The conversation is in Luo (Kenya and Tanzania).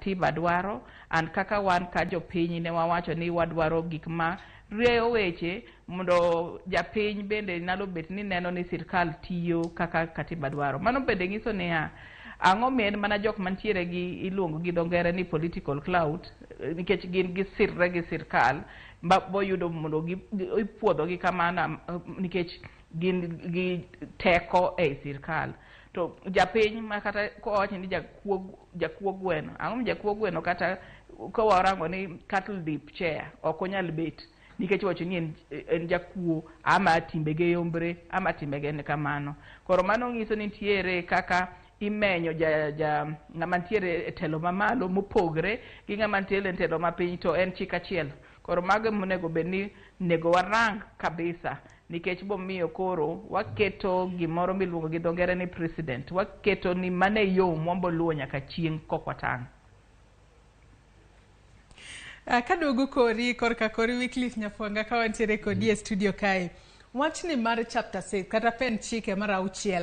katiba dwaro and kaka wan ka jopiny ne wawacho ni wadwaro gik ma rieyo weche mondo japiny bende nyalo bet ni neno ni sirkal tiyo kaka katiba dwaro. Mano bende nyiso niya, ang'o mi en mana jok mantiere gi iluongo gi dho ngere ni political clout nikech gin gisirre gi sirkal ma boyudo mondo ipuodhogi kamano nikech gin gi teko ei sirkal. To japiny ma kata kowach ni jakuo gweno, ang'o mi jakuo gweno kata kawarango ni cattle dip chair ok onyal bet nikech iwacho ni en jakuo ama timbege yombre ama timbege en kamano. Koro mano nyiso ni nitiere kaka imenyo ja ng'ama nitiere e telo mamalo mopogre gi ng'ama nitiere e telo mapiny to en chik achiel. Koro mago emonego bed ni nego warang kabisa nikech bomiyo koro waketo gimoro miluongo gi dho ngere ni precedent. Waketo ni mano e yo mwaboluwo nyaka chieng' kok watang'. Kaduogo kori korka kori Wycliffe Nyafwanga ka wantiere kodi e studio kae. Wachni mar chapter 6 kata pen chike mar auchiel.